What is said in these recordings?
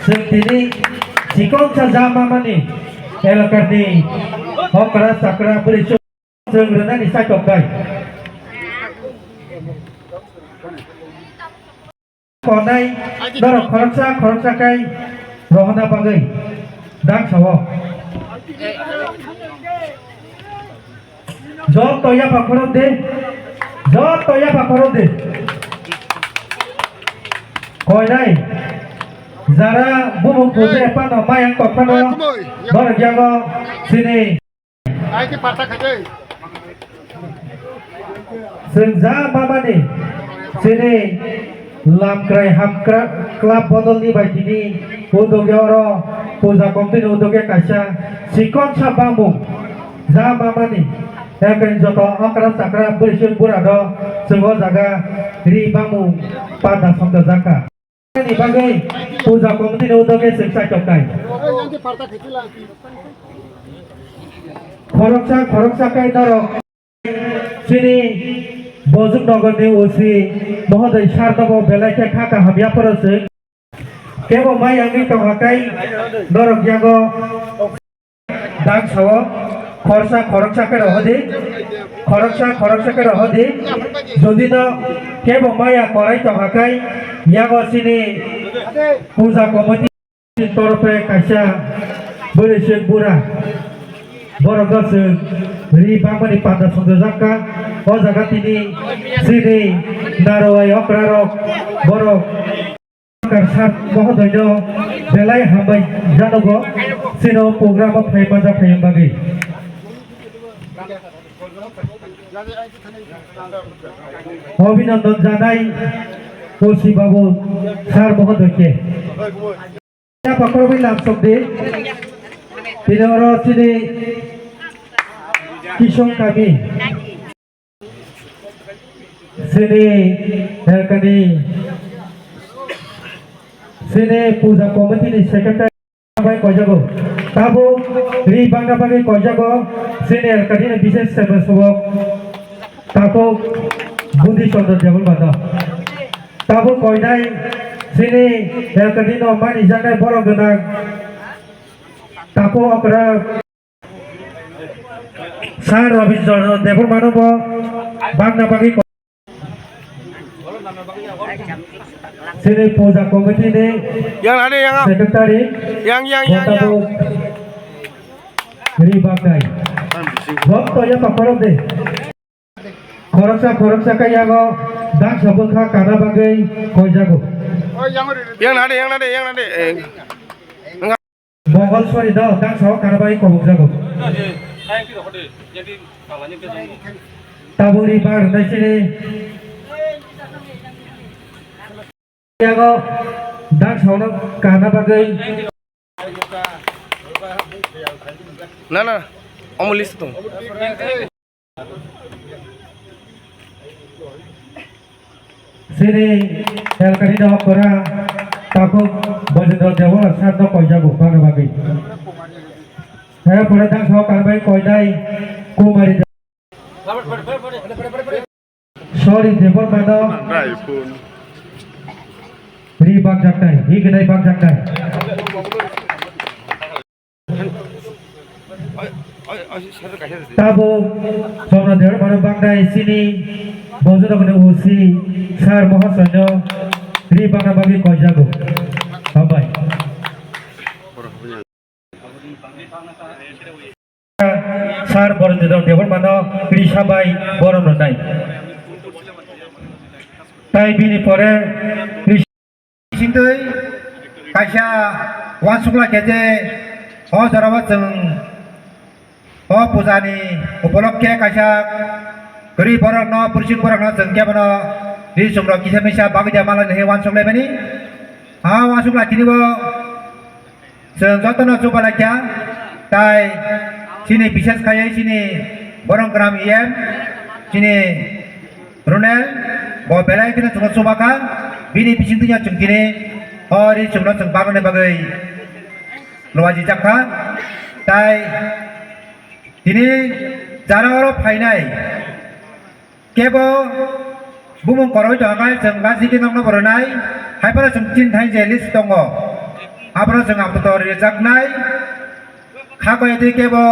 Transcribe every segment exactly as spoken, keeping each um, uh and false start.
Chwng tini chikon sa ja mamani elakani okra chakra bwrwi chwng rwnani saitok kai. Konai norok khoroksa khoroksa kai rohorna bagwi dak sao. Joto yapha khorok de, joto yapha khorok de. Koinai jara bumung kuje pano mayang kophano norok yago sini. Ai ke pata khaje. Chwng ja mamani chini lamkrai hamkra club bodolni bai tini udoge oro puja committee ni udoge kaisa chikon sa bamung ja mamani ekren joto okra chakra bwrwi bura do chwng o jaga ri bamung panda songdo jakha. Ni bagwi puja committee ni udoge chwng chaitok kai. Khoroksa khoroksa kai norok chini Bojong Nagar ni O C mohoday sir no bo belai khe kha kaham yapharo chwng. Kebo mai wngwi tongkha kai norok yago. Dak sao, khorsa khoroksa khe rohodi, khoroksa khoroksa khe rohodi, jodi no kebo maya korai tongkha kai, yago chini puja committee ni torofe kaisa bwrwi sik bura, borok no chwng ri bangmani panda songdojak kha, o jaga tini chini narwai okra rok borok. Sir mohodoino belai hambai janogo, chino program o phai manjak phai bagwi. Abhinandan janai O C babu sir mohodoi khe. Ya pakorogwi lamsok di. Tini oro chini Kisong kami. Sini, eh, kani, sini puja committee ni secretary bai koijago. Tabo ri bangna bagwi koijago. Sini, eh, kani ni bises sebe subok. Tabo Budi Chandra Debbarma no. Tabo koinai sini, eh, kani no mani janai borok gwnang. Tabo okra Sir Rabindra Debbarma no bo bangna bagwi ko-, sini puja committee ni Yang ada yang secretary yang yang yang yang. Ri bagnai. Joto ya pakorok de. Khoroksa khoroksa khe yago dangsa bwkha kana bagwi koijago. Yang nade, yang nade, yang nade. Eh. Mongol sori do dangsa o kana bagwi kobokjago. Tabukni bar nai sini. Yago dangsa o kana bagwi. Na, na, omo list tong. Sini L K D ni okora takhuk Bojendra Debbarma sir no koijago bana bagwi. He pore dangsa o karbai koinai Kumari Sorry, Debbarma no. Ri bakjaknai, ri gwnai bakjaknai. Tabo Somra Debbarma no baknai sini Bojorok ni O C sir Mohasoy no ri bakna bagwi koijago. Hambai. Sir Borendra Debbarma no risa bai borom rwnai. Tai bini pore risa sintwi kaisa uansukla khe je o jorao chwng o puja ni upolokhe kaisa kwrwi borok no, pursing borok no chwng kebono ri chwng rok kisa misa bagwi de malai hinwi uansuk laimani. A uansukla tini bo Chwng jotono chubalai kha, tai chini bises khaiwi chini Boronggram E M, chini Ronel, bo belai kheno chwngno chubakha, bini bisingtwi chwng tini o ri chwngno chwng bagwna bagwi luaji jakha, tai tini jara oro phainai. Kebo bumung koroi tongkha, chwng last date nokno bo rwnai, hai phano chwng tin thai je list tongo. Abono chwng apato rijaknai, kha koi twi kebo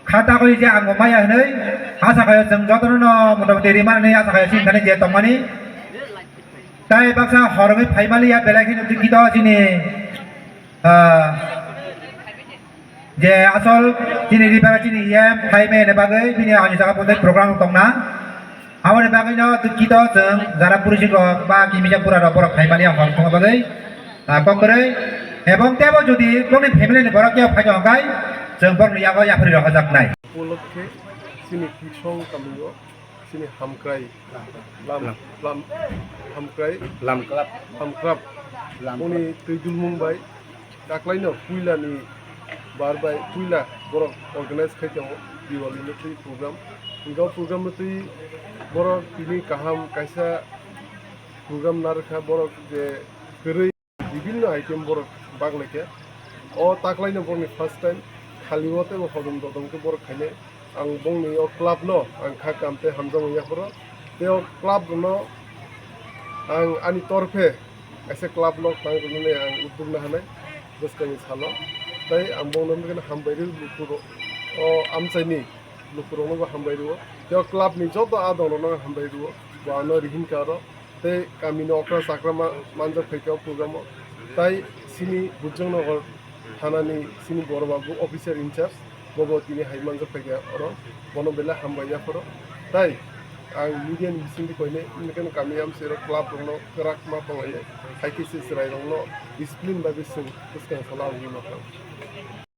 kha ta koi je ang bo maya hwnwi asa khaio chwng jotono no motamoti rima hwnwi asa khaio chini thani je tongmani. Tai baksa hor wngwi phaimaliya belai kheno dukkhito chini, ah, je asol chini ribara chini E M phaimani bagwi bini ani jaga pondai program tongna. Aboni bagwino dukkhito chwng jara purisingo ba kimisa pura rok borok phaimani hor thangma bagwi, ah, kok kwrwi. Ebong tebo jodi bongni family ni borok khe phaino hwnkhe chwng borokni yago yaphari rohorjaknai. Upolokhe chini Kisong kamio chini hamkrai lam, lam, hamkrai lam club, ham club lam boni club. Twi dulmung bai Daklaino puilani bar bai puila borok organize khai tongo Diwali ni twi program. Hingke o program no twi borok tini kaham kaisa program narwkha borok je kwrwi bibinno item borok baglaikha. O taklaino borokni first time khali o tei bo hodom dodom khe borok khainai. Ang bongni o club no ang kha kam tei hamjakmung yapharo. Tei o club rokno ang ani torphe kaisa club no tang rwnani ang udduk nahanai bwskangni salo. Tei ang bongno wngkha hambai rw lukurok o amchaini lukurokno bo hambai rwo. Tei o club ni joto adongrokno hambai rwo. Bo ano rihinkha oro. Tei kamini okra chakra ma-, manjak phaikha o program o. Tai sini Bujang Nagar thanani sini boro babu officer in charge, bobo tini hai manjak phaikha oro, bono belai hambai yapharo. Tai ang media ni bisingtwi koinai, nokni kami amsero club rokno kwrak ma tonglainai, hai khe se chwrai rokno discipline bai bising bwskang salo ang nukha.